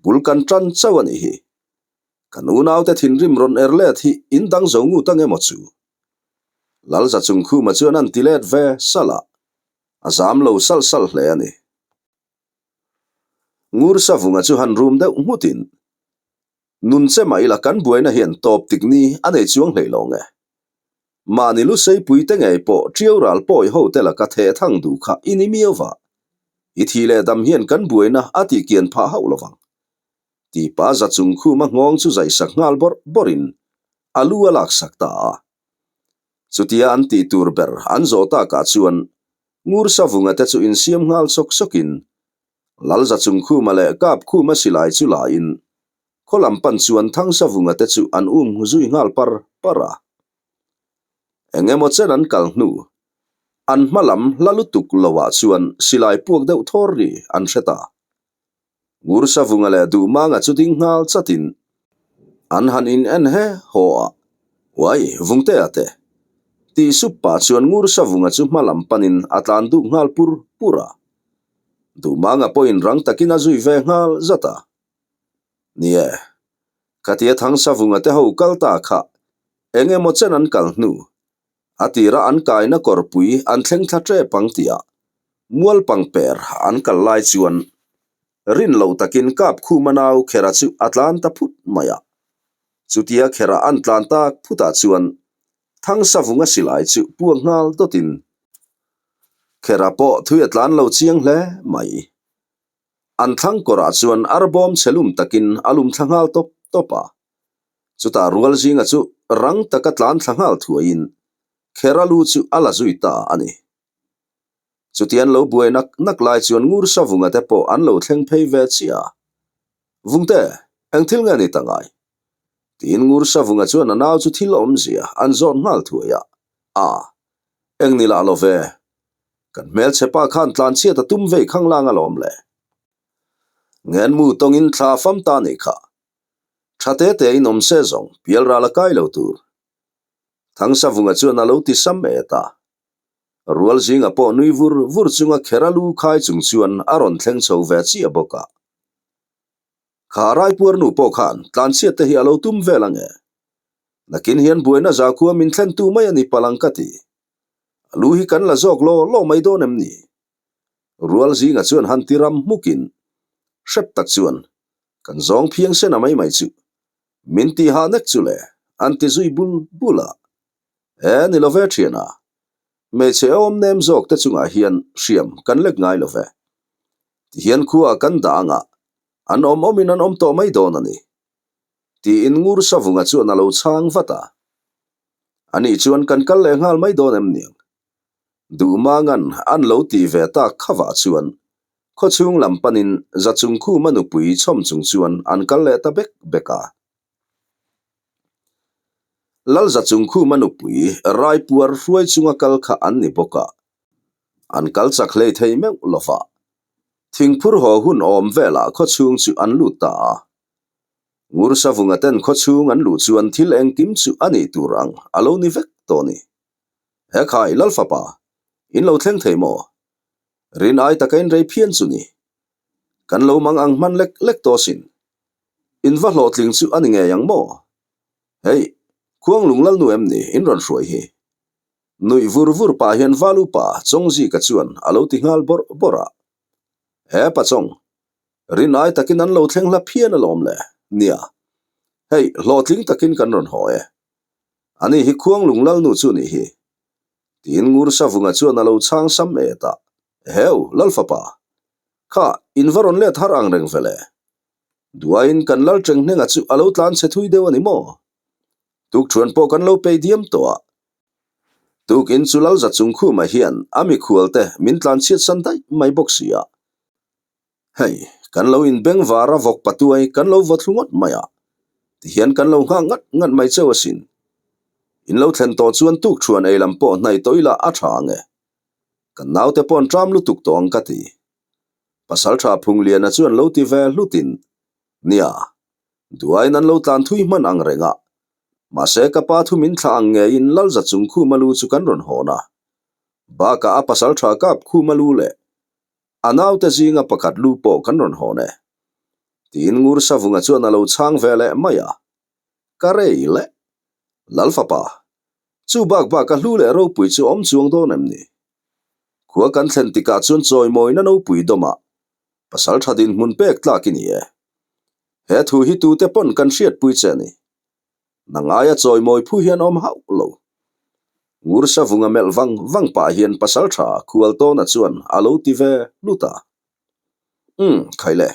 Bul kan tan chauh a nih hi. Kan unaute thinrim rawn er let hi in dang zo ngut ang emaw chu? Lalza Chungkhuma chuan an ti let ve salh a, a zam lo salh salh hle a ni. Ngur Savunga chu han rum deuh nghutin, Nun che mah ila kan buaina hian tawp tik ni a nei chuang hlei lo nge? Mahni lu seipui te ngei pawh ṭiau ral pawi ho te laka theh thang duh kha i ni miau va, i thih leh dam hian kan buaina a tih kian phah hauh lo vang. Tipa za chung khuma nghawng chu zaisak nghal bawrh bawrhin a lu a laksak ta a. Chutia an tih tur ber an zawh takah chuan Ngur Savunga te chu insiam nghal sawk sawkin Lalza chung khuma leh Kap khuma silai chu lain khaw lam pan chuan Thang Savunga te chu an um zui nghal par par a. Eng emaw chen an kal hnu, an hma lam hla lutuk loah chuan silai puak deuh thawr ri an hre ta. Ngur Savunga leh Duhmanga chu ding nghal chatin an han in en he haw a, Uai, Vungtea te! Tih sup pah chuan Ngur Savunga chu hma lam panin a tlan duk nghal pur pur a. Duhmanga pawhin rang takin a zui ve nghal zat a. Ni e, khatia Thang Savunga te ho kal ta kha eng emaw chen an kal hnu A tira an kaina kawrpui an thleng thla ṭep ang tih ah mual pangper an kal lai chuan rin loh takin kap khuma nau Khera chu a tlan ta phut mai a. Chutia Khera an tlan tak phut ah chuan Thangsavunga silai chu puak nghal dawtin Khera pawh thui a tlan lo chiang hle mai. An thlang kawrah chuan arbawm chhe lum takin a lum thla nghal tawp tawp a. Chutah Rualzinga chu rang taka tlan thla nghal thuaiin Khera lu chu a la zui ta a ni. Chuti an lo buai nak nak lai chuan Ngur Savunga te pawh an lo thleng phei ve chiah a. Vungte, eng thil nge ni ta ngai? Tiin Ngur Savunga chuan a nau chu thil awmzia an zawt nghal thuai a. A, eng ni lah lo ve. Kan hmelchhe pa khan tlanchhiat a tum vei khanglang alawm le. Ngenmu tawngin thla a fam ta nih kha. Tha te te in awm se zawng pial ral a kai lo tur. Thangsavunga chuan a lo ti sam et a. Rual zinga pawh nui vur vur chunga kher a lu khai chung chuan a rawn thleng chho ve chiah bawk a. Kha Raipuar nu pawh khan tlanchhiat te hi a lo tum vel ange. Nakin hian buaina zakhua min thlen tu mai a ni palang ka ti. A lu hi kan la zawk law law mai dawn em ni? Rual zinga chuan han ti ram hmukin hrep tak chuan kan zawng phiang sen a mai mai chu min ti hah nek chu le an ti zui bul bul a. E ni lo ve thian a, hmeichhe awm nem zawk te chungah hian hriam kan lek ngai lo ve. Tihian khuaah kan dah anga an awm awmin an awm tawh mai dawn a ni. Tiin Ngur Savunga chuan a lo chhang vat a. Anih chuan kan kal leh nghal mai dawn em niang? Duhmangan an lo tih ve tak khavah chuan khawchhung lam panin Zachungkhuma nupui chhawm chung chuan an kal leh ta bek bek a. Lal Zachungkhuma nupui Raipuar hruai chunga kal kha an ni bawk a, an kal chak hlei thei meuh lova. Thingphur haw hun awm velah khawchhung chu an lut ta a. Ngursavunga ten khawchhung an luh chuan thil engkim chu a nih tur ang a lo ni vek tawh ni. He khai, Lalfapa, in lo thleng thei maw? Rin ai taka in rei phian chu ni. Kan lo mang ang hman lek lek tawh sin. In va hlawhtling chu a ni ngei ang maw? Hei, Khuanglung Lalnu em ni in rawn hruai hi? Nuih vur vur pah hian Valupa Chawngzika chuan a lo ti nghal bawrh bawrh a. He Pachawng, rin ai takin an lo thleng hla phian alawm le. Nia, hei, hlawhtling takin kan rawn haw e. Ani hi Khuanglung Lalnu chu nih hi. Tiin Ngur Savunga chuan a lo chhang sam et a. Eheu, Lalfapa, kha, in va rawn let har ang reng ve le. Duaiin kan lal teng hnenga chu a lo tlan chhe thui deuh a ni maw? Tukṭhuan pawh kan lo pei diam tawh a. Tukin chu Lalza Chungkhuma hian a mikhualte min tlan chhiat san daih mai bawk si a. Hei, kan lo inbeng var a vawk patuai kan lo vaw thlu ngawt mai a, tihian kan lo nghak ngat ngat mai cheu asin. In lo thlen tawh chuan tukṭhuan ei lam pawh hnaih tawh ila a ṭha ang e. Kan naute paw'n ṭam lutuk tawh ang ka ti. Pasalṭha Phungliana chuan lo ti ve hlutin, Nia, duaiin an lo tlan thui hman ang reng a, mahse ka pa thu min thlah ang ngeiin Lalza chung khuma lu chu kan rawn hawn a. Bakah a pasalṭha kap khuma lu leh a naute zinga pakhat lu pawh kan rawn hawn e. Tiin Ngur Savunga chuan a lo chhang ve leh mai a. Ka rei leh. Lalfapa, chu bak bak a hlu leh ropui chu awm chuang dawn em ni? Khua kan thlen tikah chuan chawimawina nopui dawmah pasal tha dinhmun pek tlak i ni e. He thu hi tute pawn kan hriatpui che a ni. Nang aia chawimawi phu hian awm hauh lo. Ngur Savunga melh vang vang pah hian pasal tha Khualtawna chuan a lo ti ve hlut a. Umm, khaile.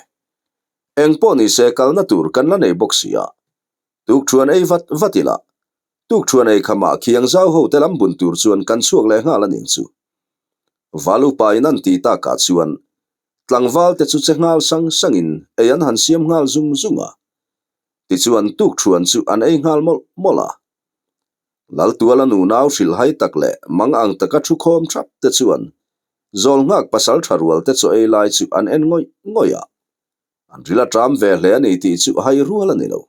Eng pawh ni se kalna tur kan la nei bawk si a. Tukṭhuan ei vat vat ila, tukṭhuan ei khamah khiang zau ho te lam bun tur chuan kan chhuak leh nghal a ning chu. Val upa in an ti takah chuan tlangval te chu che nghal sang sangin ei an han siam nghal zung zung a. Tichuan tukṭhuan chu an ei nghal mawlh mawlh a. Laltuala nunau hrilhhai tak leh mang ang taka thu khawm thap te chuan zawl nghak pasal tha rual te chaw ei lai chu an en ngawih ngawih a. An ril a ṭam ve hle a ni tih chu hai rual a ni lo.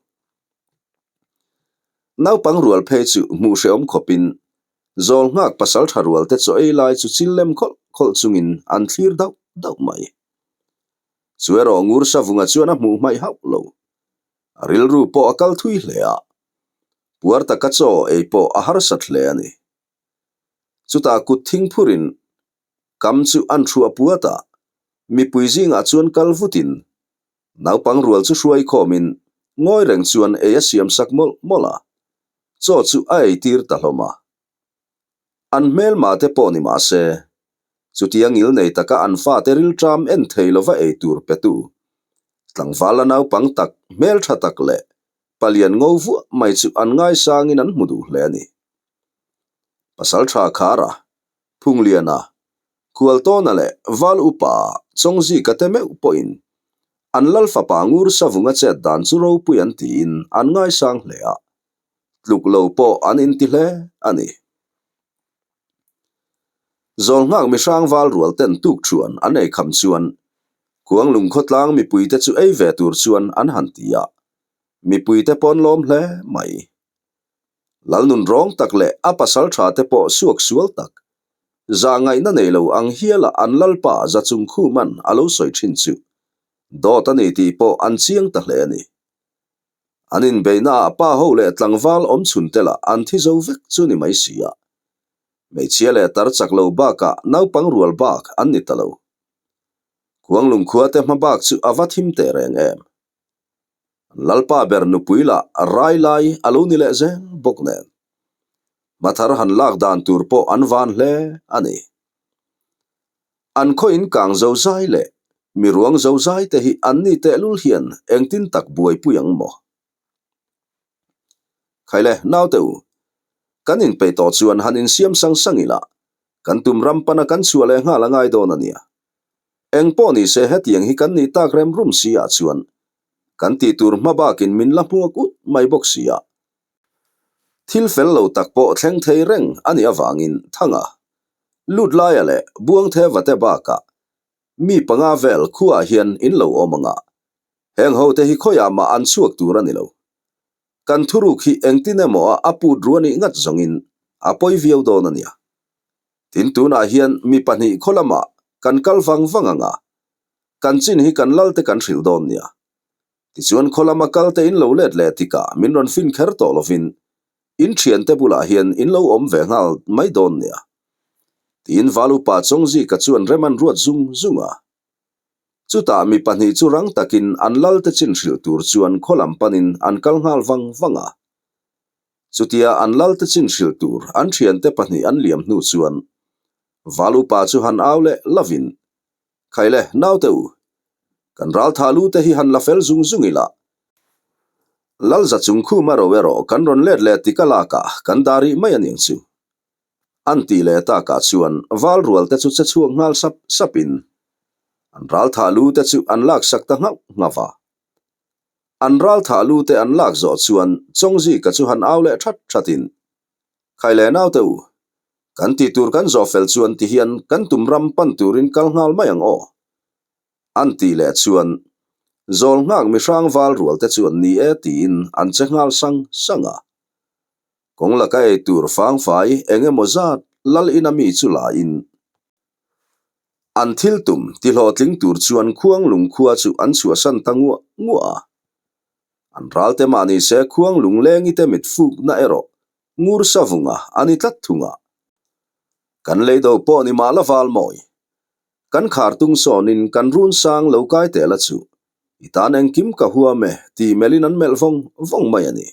Naupang rual phei chu hmuh hrehawm khawpin zawl nghak pasal tha rual te chaw ei lai chu chil lem khawlh khawlh chungin an thlir dauh dauh mai. Chu erawh Ngur Savunga chuan a hmuh hmaih hauh lo. A rilru pawh a kal thui hle a, puar taka chaw ei pawh a harsat hle a ni. Chutah kut thing phurin Kam chu an thuah puat a, mipui zingah chuan kal vutin naupang rual chu hruai khawmin ngawi reng chuan ei a siam sak mawlh mawlh a, chaw chu a ei tir ta hlawm a. An hmelma te pawh ni mah se, chutia ngil nei taka an fate rilṭam en thei lova ei tur petu tlangvala naupang tak hmelṭha tak leh. Palian ngo vuah mai chu an ngaisangin an hmu duh hle a ni. Pasalṭha Khara, Phungliana, Khualtawna leh Val Upa Chawngzika te meuh pawhin an Lal fapa Ngur Savunga chet dan chu ropui an tiin an ngaisang hle a, tluk lo pawh an inti hle a ni. Zawlnghak mihrang val rual ten tuk thuan an ei kham chuan Kuanglung khawtlang mipuite chu ei ve tur chuan an han ti a, mipuite pawn lawm hle mai. Lalnun rawng tak leh a pasal tha te pawh suak sual tak, zah ngaihna nei lo ang hiala an lalpa Zachung Khuman a lo sawi thin chu dawt a ni tih pawh an chiang ta hle a ni. An inbeihnaah pa ho leh tlangval awm chhun te lah an thi zo vek chu ni mai si a. Hmeichhia leh tar chak lo bakah naupang rual bak an ni ta lo. Khuanglung khua te hma bak chu a va thim teh reng em. An lalpa ber nupui lah rai lai a lo ni leh zel bawk nen. Hmathar han lak dan tur pawh an van hle a ni. An khaw in kang zo zai leh mi ruang zo zai te hi an ni tehlul hian engtin tak buaipui ang maw? Khaile, naute u, kan inpeih tawh chuan han insiam sang sang ila, kan tum ram pana kan chhuah leh nghal a ngai dawn a nia. Eng pawh ni se hetiang hi kan nih tak rem rum si ah chuan kan tih tur hma bakin min la hmuak ut mai bawk si a. Thil fel lo tak pawh thleng thei reng a nih avangin Thanga, Lutlaia leh Buangtheva te bakah mi panga vel khuaah hian in lo awm ang a, heng hote hi khawiah mah an chhuak tur a ni lo. Kan thuruk hi engtin emaw a a put ru a nih ngat zawngin a pawi viau dawn a nia. Tin tunah hian mi pahnih khaw lamah kan kal vang vang ang a, kan chin hi kan lalte kan hrilh dawn nia. Tichuan khaw lama kalte in lo let leh tikah min rawn fin kher tawh lovin In thiante bulah hian in lo awm ve nghal mai dawn nia. Tiin Valupa Chawngzika chuan rem an ruat zung zung a. Chutah mi pahnih chu rang takin an lalte chin hrilh tur chuan khaw lam panin an kal nghal vang vang a. Chutia an lalte chin hrilh tur an thiante pahnih an liam hnu chuan Valupa chu han au leh lovin, Khaile, naute u, kan raltha lu te hi han la fel zung zung ila, Lalza chung khum a ro erawh kan rawn let leh tik a lakah kan dah rih mai aniang chu. An tih leh takah chuan val rual te chu che chhuak nghal sap sapin an ral thah lu te chu an lak sak ta nghauh nghauh a. An ral thah lu te an lak zawh chuan Chawngzika chu han au leh that thatin, Khai leh naute u, kan tih tur kan zawh fel chuan tihian kan tum ram pan turin kal nghal mai ang aw. An tih leh chuan zawl nghak mihrang val rual te chuan ni e tiin an che nghal sang sang a. Kawng laka ei tur fangfai eng emaw zat lal ina mi chu la in an thil tum ti hlawhtling tur chuan Khuanglung khua chu an chhuahsan ta nguah nguah a. An ral te mah ni se Khuanglung lengi te mit fukna erawh ngur savunga a ni tlat thung a. Kan leido pawh ni mah la val mawi. Kan khar tung sawnin kan run sang lo kai teh la chu, i tan engkim ka huam e tih melhin an melh vawng vawng mai a ni.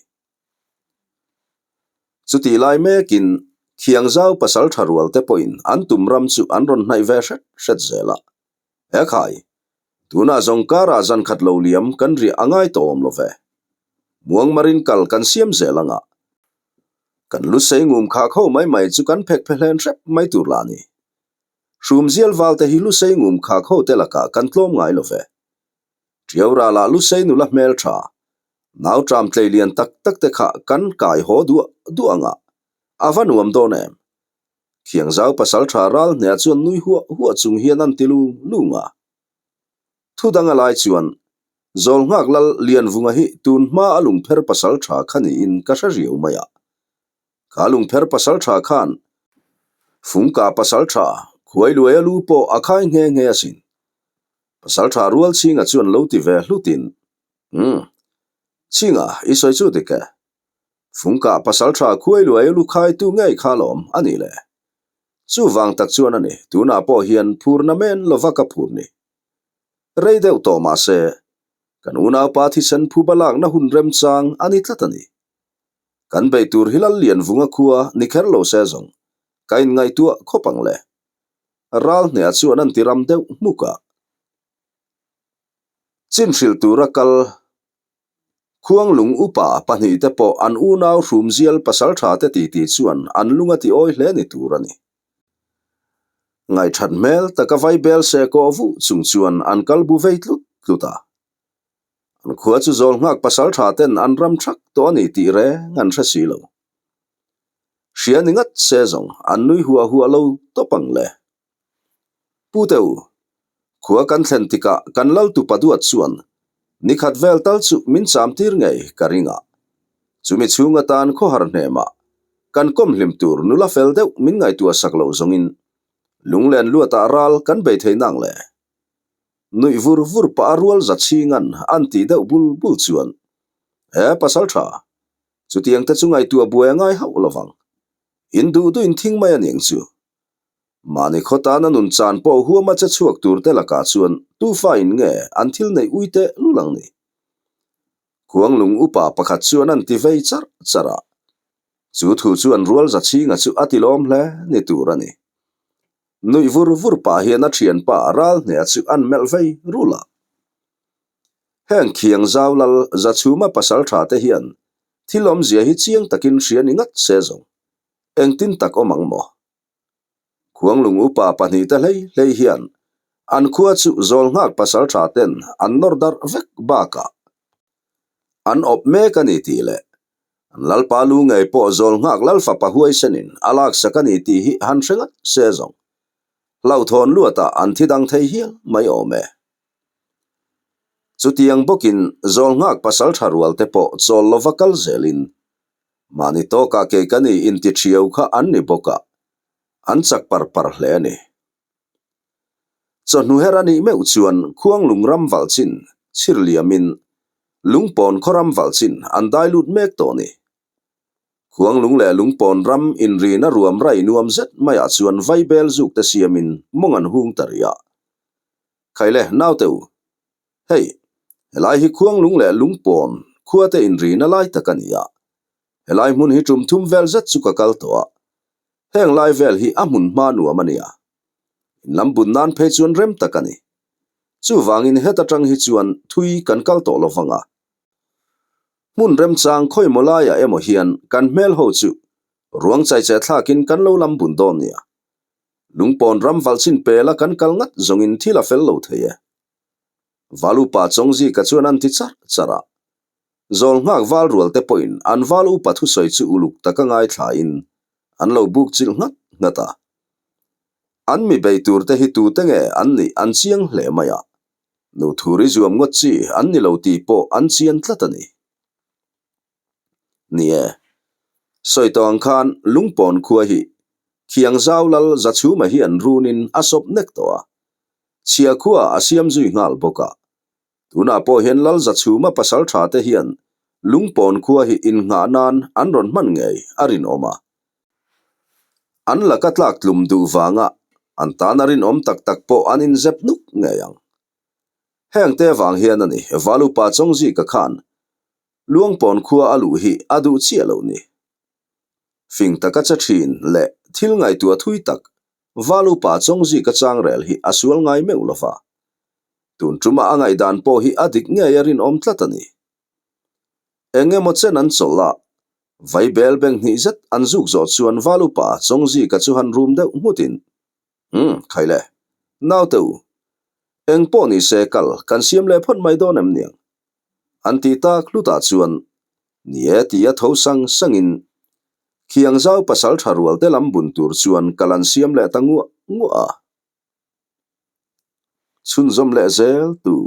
Chutih lai mekin Khiangzau pasal tha rual te pawhin an tum ram chu an rawn hnaih ve hret hret zel a. He khai, tunah zawng karah zan khat lo liam kan riah a ngai tawh awm lo ve. Muangmarin kal kan siam zel anga kan lu sei ngum khak ho mai mai chu kan phek phe hlen hrep mai tur lah a ni. Hrumzial valte hi Lusei ngum khak ho te lakah kan tlawm ngai lo ve. Ṭiau ralah Lusei nula hmel ṭha, nau ṭam tlei lian tak tak te kha kan kai haw duah duah ang a, a va nuam dawn em? Khiangzau pasal ṭha ral hneah chuan nui huah huah chung hian an ti lung lung a. Thu dang a lai chuan, Zawlnghak lal Lianvunga hi tun hma a lungpher pasal ṭha kha niin ka hre riau mai a. Kha lungpher pasal tha khan Fungka pasal tha khuai luai a lu pawh a khai nghe nghe asin. Pasal tha rual Chhinga chuan lo ti ve hlutin, Umm, Chhinga, i sawi chu dik e. Fungka pasal tha khuai luai a lu khai tu ngei kha lawm a nih le. Chuvang tak chuan a ni, tunah pawh hian phurna men lova ka phur ni. Rei deuh tawh mahse, kan unaupa thisen phuba lakna hun remchang a ni tlat a ni. Kan bei tur hi Lal Lianvunga khua ni kher lo se zawng, ka inngaihtuah khawp ang le. Ral hneah chuan an ti ram deuh hmuk a. Chin hrilh tura kal. Khuanglung upa pahnihte pawh an unau hrumzial pasalṭhate titi chuan an lung a ti awi hle ni tur a ni. Ngaihṭhat hmel taka vaibel seh kawh vuh chung chuan an kal bu vei tlut tlut a. An khua chu zawl nghak pasalṭha ten an ram ṭhak tawh a ni tih reng an hre si lo. Hria ni ngat se zawng an nui huah huah lo tawp ang le. Pu Teu, khua kan thlen tikah kan lal tupa duat chuan nikhat vel tal chu min cham tir ngei ka ring a. Chumi chhung atan khawhar hnemah kan kawm hlim tur nula fel deuh min ngaihtuah sak lo zawngin lunglen luatah ral kan bei thei nang le. Nuih vur vur pah a rual za chhingan an tih deuh bul bul chuan, He pasal tha, chutiang te chu ngaihtuah buai a ngai hauh lovang. In duh duh in thing mai a niang chu. Mahni khaw tana nun chan pawh huama che chhuak tur te lakah chuan tufa in nge an thil neih ui teh lul ang ni. Khuanglung upa pakhat chuan an ti vei charh charh a, chu thu chuan rual za chhinga chu a ti lawm hle ni tur a ni. Nuih vur vur pah hian a thianpa ral hneh chu an melh vei rul a. Heng khiang zau lal Zachhuma pasal tha te hian thil awmzia hi chiang takin hria ni ngat se zawng. Engtin tak awm ang maw? Khuanglung upa pahnihte hlei hlei hian an khua chu zawl nghak pasal tha ten an nawr darh vek bakah an awp mek a ni tih leh An Lalpa lu ngei pawh zawl nghak Lalfapa huaisenin a laksak a ni tih hi han hre ngat se zawng. Hlauhthawn luatah an thi dang thei hial mai awm e. Chutiang bawkin zawl nghak pasal tha rual te pawh chawl lova kal zelin mahni tawkah kei ka ni inti thiau kha an ni bawk a, an chak par par hle a ni. Chawhnu her a nih meuh chuan Khuanglung ram valh chin chhir liamin Lungpawn khaw ram valh chin an dai lut mek tawh ni. Khuanglung leh Lungpawn ram inrina ruam rai nuam zet maiah chuan vaibel zuk te siamin mawng an hung ta rih a. Khaile, naute u, hei, helai hi Khuanglung leh Lungpawn khua te inrina lai tak a ni a. Helai hmun hi tum thum vel zet chu ka kal tawh a. Heng lai vel hi a hmun hma nuam a nia. In lam bun nan phei chuan rem tak a ni. Chuvangin heta tang hi chuan thui kan kal tawh lo vang a. Hmun remchang khawimaw laiah emaw hian kan hmel ho chu ruang chaicheh thlakin kan lo lam bun dawn nia. Lungpawn ram valchin pela kan kal ngat zawngin thil a fel lo thei e. Valupa Chawngzika chuan an ti charh charh a. Zawl nghak val rual te pawhin an val upa thusawi chu uluk taka ngaithlain an lo buk chilh nghat nghat a. An mi bei tur te hi tute nge an nih an chiang hle mai a, nu thuri zuam ngawt chi an ni lo tih pawh an chian tlat a ni. Ni e, sawi tawh ang khan Lungpawn khua hi Khiang Zau Lal Zachhuma hi an runin a sawp nek tawh a, chhia khua a siam zui nghal bawk a. Tunah pawh hian Lal Zachhuma pasal tha te hian Lungpawn khua hi innghah nan an rawn hman ngei a rinawm a. An laka tlak tlum duh vanga an tan a rinawm tak tak pawh an inzep nuk ngei ang. Heng te vang hian a ni Valupa Chawngzika khan Luangpawn khua a luh hi a duh chiah loh ni. Fing taka che thin leh thil ngaihtuah thui tak Valupa Chawngzika changrel hi a sual ngai meuh lova. Tun tuma a ngaihdan pawh hi a dik ngei a rinawm tlat a ni. Eng emaw chen an chawlh a, Vaibel beng hnih zet an zuk zawh chuan Valupa Chawngzika chu han rum deuh nghutin, Umm, khaile, naute u, eng pawh ni se kal kan siam leh phawt mai dawn em niang? An ti tak hlutah chuan, Ni e ti a tho sang sangin Khiang zau pasal tha rual te lam bun tur chuan kal an siam leh ta nguah nguah a. Chhunzawm leh zel tur.